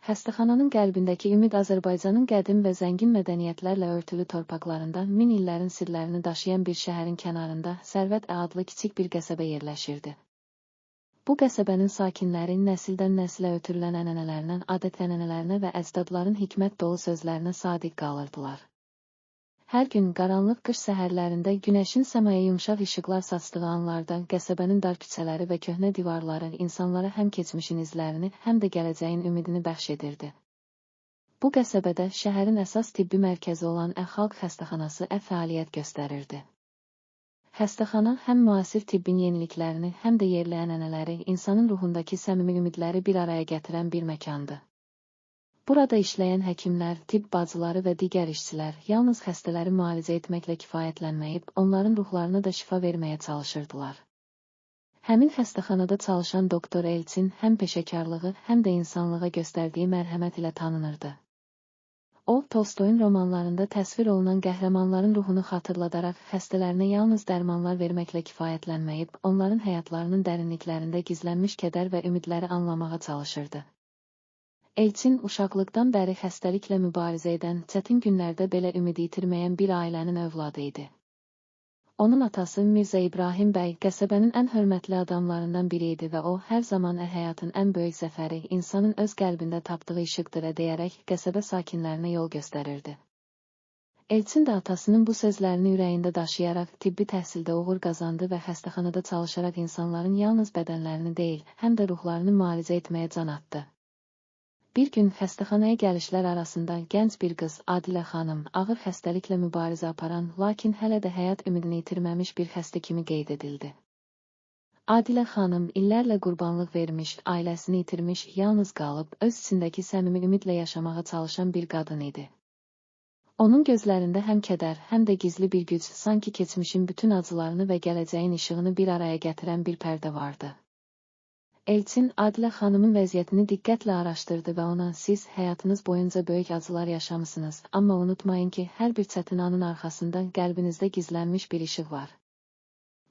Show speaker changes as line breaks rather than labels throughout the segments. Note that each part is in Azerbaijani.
Xəstəxananın qəlbindəki ümid Azərbaycanın qədim və zəngin mədəniyyətlərlə örtülü torpaqlarında min illərin sirlərini daşıyan bir şəhərin kənarında Sərvət adlı kiçik bir qəsəbə yerləşirdi. Bu qəsəbənin sakinləri nəsildən nəsilə ötürülən ənənələrinə, adət-ənənələrinə və əcdadların hikmət dolu sözlərinə sadiq qalırdılar. Hər gün qaranlıq qış səhərlərində günəşin səmaya yumşaq işıqlar saçdığı anlarda qəsəbənin dar küçələri və köhnə divarları insanlara həm keçmişin izlərini, həm də gələcəyin ümidini bəxş edirdi. Bu qəsəbədə şəhərin əsas tibbi mərkəzi olan Xalq Xəstəxanası fəaliyyət göstərirdi. Xəstəxana həm müasir tibbin yeniliklərini, həm də yerli ənənələri, insanın ruhundakı səmimi ümidləri bir araya gətirən bir məkandı. Burada işləyən həkimlər, tibb bacıları və digər işçilər yalnız xəstələri müalicə etməklə kifayətlənməyib, onların ruhlarına da şifa verməyə çalışırdılar. Həmin xəstəxanada çalışan doktor Elçin həm peşəkarlığı, həm də insanlığa göstərdiyi mərhəmət ilə tanınırdı. O, Tolstoyun romanlarında təsvir olunan qəhrəmanların ruhunu xatırladaraq xəstələrinə yalnız dərmanlar verməklə kifayətlənməyib, onların həyatlarının dərinliklərində gizlənmiş kədər və ümidləri anlamağa çalışırdı. Elçin uşaqlıqdan bəri xəstəliklə mübarizə edən, çətin günlərdə belə ümidi itirməyən bir ailənin övladı idi. Onun atası Mirzə İbrahim bəy qəsəbənin ən hörmətli adamlarından biri idi və o, hər zaman həyatın ən böyük zəfəri insanın öz qəlbində tapdığı işıqdır deyərək qəsəbə sakinlərinə yol göstərirdi. Elçin də atasının bu sözlərini ürəyində daşıyaraq tibbi təhsildə uğur qazandı və xəstəxanada çalışaraq insanların yalnız bədənlərini deyil, həm də ruhlarını müalicə etməyə can atdı. Bir gün xəstəxanaya gəlişlər arasında gənc bir qız Adilə xanım ağır xəstəliklə mübarizə aparan, lakin hələ də həyat ümidini itirməmiş bir xəstə kimi qeyd edildi. Adilə xanım illərlə qurbanlıq vermiş, ailəsini itirmiş, yalnız qalıb, öz içindəki səmimi ümidlə yaşamağa çalışan bir qadın idi. Onun gözlərində həm kədər, həm də gizli bir güc, sanki keçmişin bütün acılarını və gələcəyin işığını bir araya gətirən bir pərdə vardı. Elçin Adilə xanımın vəziyyətini diqqətlə araşdırdı və ona siz həyatınız boyunca böyük acılar yaşamısınız, amma unutmayın ki, hər bir çətin anın arxasında qəlbinizdə gizlənmiş bir işıq var.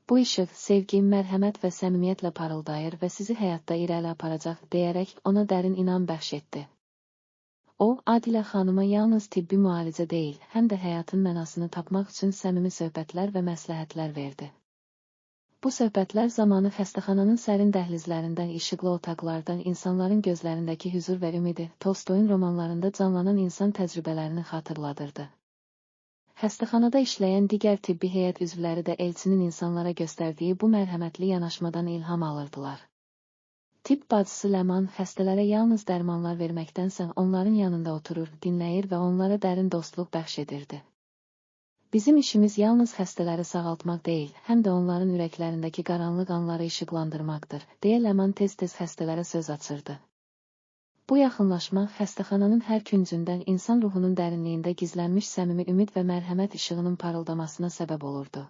Bu işıq sevgi, mərhəmət və səmimiyyətlə parıldayır və sizi həyatda irəli aparacaq deyərək ona dərin inam bəxş etdi. O, Adilə xanıma yalnız tibbi müalicə deyil, həm də həyatın mənasını tapmaq üçün səmimi söhbətlər və məsləhətlər verdi. Bu söhbətlər zamanı xəstəxananın sərin dəhlizlərində, işıqlı otaqlarda, insanların gözlərindəki hüzur və ümidi, Tolstoyun romanlarında canlanan insan təcrübələrini xatırladırdı. Xəstəxanada işləyən digər tibbi heyət üzvləri də Elçinin insanlara göstərdiyi bu mərhəmətli yanaşmadan ilham alırdılar. Tibb bacısı Ləman xəstələrə yalnız dərmanlar verməkdənsə onların yanında oturur, dinləyir və onlara dərin dostluq bəxş edirdi. Bizim işimiz yalnız xəstələri sağaltmaq deyil, həm də onların ürəklərindəki qaranlıq anları işıqlandırmaqdır, deyə Ləman tez-tez xəstələrə söz açırdı. Bu yaxınlaşma xəstəxananın hər küncündə insan ruhunun dərinliyində gizlənmiş səmimi ümid və mərhəmət işığının parıldamasına səbəb olurdu.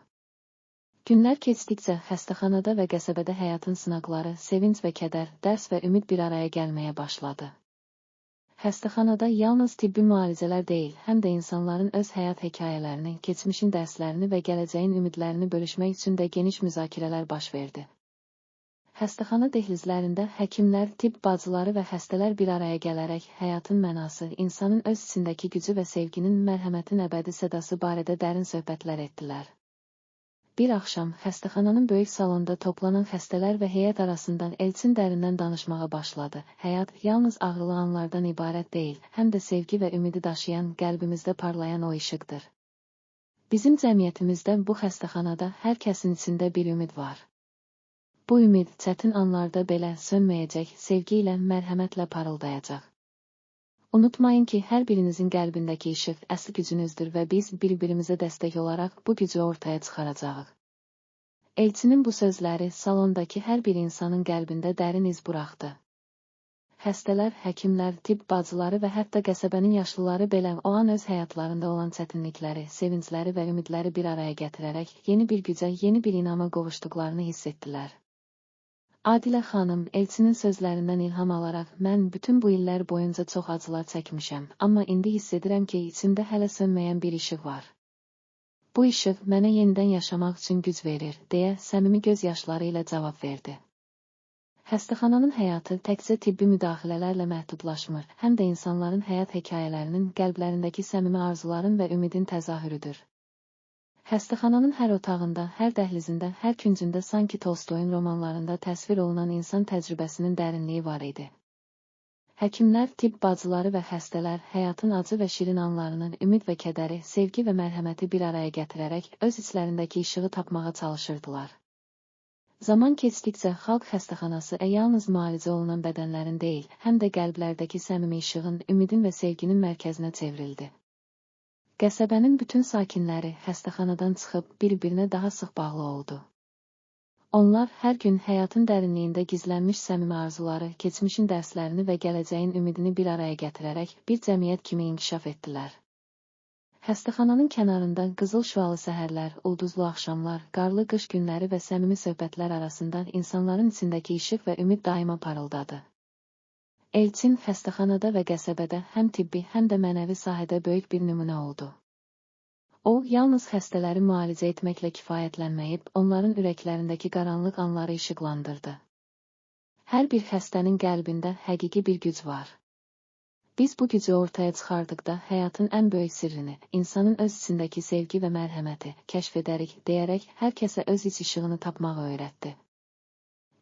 Günlər keçdikcə xəstəxanada və qəsəbədə həyatın sınaqları, sevinc və kədər, dərs və ümid bir araya gəlməyə başladı. Xəstəxanada yalnız tibbi müalicələr deyil, həm də insanların öz həyat hekayələrini, keçmişin dərslərini və gələcəyin ümidlərini bölüşmək üçün də geniş müzakirələr baş verdi. Xəstəxana dəhlizlərində həkimlər, tibb bacıları və xəstələr bir araya gələrək həyatın mənası, insanın öz içindəki gücü və sevginin, mərhəmətin əbədi sədası barədə dərin söhbətlər etdilər. Bir axşam xəstəxananın böyük salonunda toplanan xəstələr və heyət arasından Elçin dərindən danışmağa başladı. Həyat yalnız ağrılı anlardan ibarət deyil, həm də sevgi və ümidi daşıyan, qəlbimizdə parlayan o işıqdır. Bizim cəmiyyətimizdə bu xəstəxanada hər kəsin içində bir ümid var. Bu ümid çətin anlarda belə sönməyəcək, sevgi ilə, mərhəmətlə parıldayacaq. Unutmayın ki, hər birinizin qəlbindəki işıq əsl gücünüzdür və biz bir-birimizə dəstək olaraq bu gücü ortaya çıxaracağıq. Elçinin bu sözləri salondakı hər bir insanın qəlbində dərin iz buraxdı. Xəstələr, həkimlər, tibb bacıları və hətta qəsəbənin yaşlıları belə o an öz həyatlarında olan çətinlikləri, sevincləri və ümidləri bir araya gətirərək yeni bir gücə, yeni bir inama qovuşduqlarını hiss etdilər. Adilə xanım Elçinin sözlərindən ilham alaraq, mən bütün bu illər boyunca çox acılar çəkmişəm, amma indi hiss edirəm ki, içimdə hələ sönməyən bir işıq var. Bu işıq mənə yenidən yaşamaq üçün güc verir, deyə səmimi göz yaşları ilə cavab verdi. Xəstəxananın həyatı təkcə tibbi müdaxilələrlə məhdudlaşmır, həm də insanların həyat hekayələrinin, qəlblərindəki səmimi arzuların və ümidin təzahürüdür. Xəstəxananın hər otağında, hər dəhlizində, hər küncündə sanki Tolstoyun romanlarında təsvir olunan insan təcrübəsinin dərinliyi var idi. Həkimlər, tibb bacıları və xəstələr həyatın acı və şirin anlarını, ümid və kədəri, sevgi və mərhəməti bir araya gətirərək öz içlərindəki işığı tapmağa çalışırdılar. Zaman keçdikcə xalq xəstəxanası yalnız müalicə olunan bədənlərin deyil, həm də qəlblərdəki səmimi işığın, ümidin və sevginin mərkəzinə çevrildi. Qəsəbənin bütün sakinləri xəstəxanadan çıxıb bir-birinə daha sıx bağlı oldu. Onlar hər gün həyatın dərinliyində gizlənmiş səmimi arzuları, keçmişin dərslərini və gələcəyin ümidini bir araya gətirərək bir cəmiyyət kimi inkişaf etdilər. Xəstəxananın kənarında qızıl şüalı səhərlər, ulduzlu axşamlar, qarlı qış günləri və səmimi söhbətlər arasında insanların içindəki işıq və ümid daima parıldadı. Elçin xəstəxanada və qəsəbədə həm tibbi, həm də mənəvi sahədə böyük bir nümunə oldu. O, yalnız xəstələri müalicə etməklə kifayətlənməyib, onların ürəklərindəki qaranlıq anları işıqlandırdı. Hər bir xəstənin qəlbində həqiqi bir güc var. Biz bu gücü ortaya çıxardıqda həyatın ən böyük sirrini, insanın öz içindəki sevgi və mərhəməti kəşf edərik, deyərək hər kəsə öz iç işığını tapmağı öyrətdi.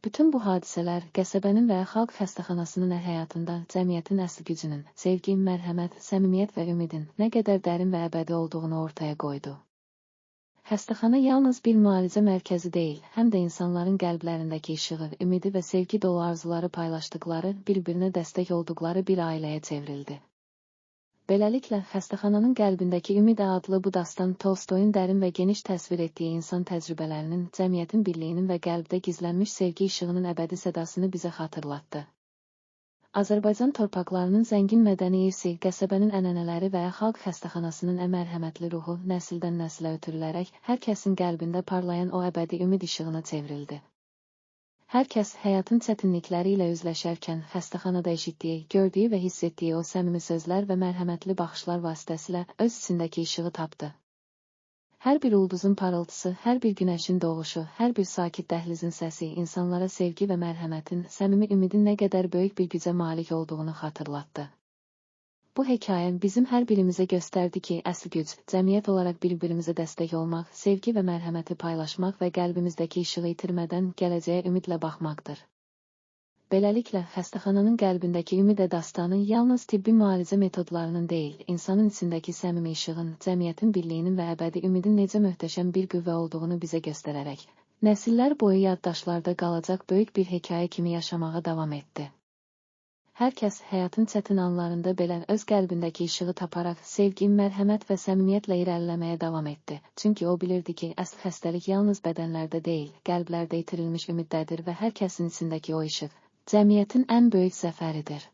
Bütün bu hadisələr qəsəbənin və xalq xəstəxanasının həyatında cəmiyyətin əsl gücünün, sevgi, mərhəmət, səmimiyyət və ümidin nə qədər dərin və əbədi olduğunu ortaya qoydu. Xəstəxana yalnız bir müalicə mərkəzi deyil, həm də insanların qəlblərindəki işığı, ümidi və sevgi dolu arzuları paylaşdıqları, bir-birinə dəstək olduqları bir ailəyə çevrildi. Beləliklə, xəstəxananın qəlbindəki Ümid adlı bu dastan Tolstoyun dərin və geniş təsvir etdiyi insan təcrübələrinin, cəmiyyətin birliyinin və qəlbdə gizlənmiş sevgi işığının əbədi sədasını bizə xatırlatdı. Azərbaycan torpaqlarının zəngin mədəni irsi, qəsəbənin ənənələri və xalq xəstəxanasının mərhəmətli ruhu nəsildən nəsilə ötürülərək hər kəsin qəlbində parlayan o əbədi ümid işığına çevrildi. Hər kəs həyatın çətinlikləri ilə üzləşərkən xəstəxanada eşitdiyi, gördüyü və hiss etdiyi o səmimi sözlər və mərhəmətli baxışlar vasitəsilə öz içindəki işığı tapdı. Hər bir ulduzun parıltısı, hər bir günəşin doğuşu, hər bir sakit dəhlizin səsi insanlara sevgi və mərhəmətin, səmimi ümidin nə qədər böyük bir gücə malik olduğunu xatırlatdı. Bu hekayə bizim hər birimizə göstərdi ki, əsl güc, cəmiyyət olaraq bir-birimizə dəstək olmaq, sevgi və mərhəməti paylaşmaq və qəlbimizdəki işığı itirmədən gələcəyə ümidlə baxmaqdır. Beləliklə, xəstəxananın qəlbindəki Ümid dastanı yalnız tibbi müalicə metodlarının deyil, insanın içindəki səmimi işığın, cəmiyyətin birliyinin və əbədi ümidin necə möhtəşəm bir qüvvə olduğunu bizə göstərərək, nəsillər boyu yaddaşlarda qalacaq böyük bir hekayə kimi yaşamağa davam etdi. Hər kəs həyatın çətin anlarında belə öz qəlbindəki işığı taparaq sevgi, mərhəmət və səmimiyyətlə irəliləməyə davam etdi. Çünki o bilirdi ki, əsl xəstəlik yalnız bədənlərdə deyil, qəlblərdə itirilmiş ümiddədir və hər kəsin içindəki o işıq, cəmiyyətin ən böyük zəfəridir.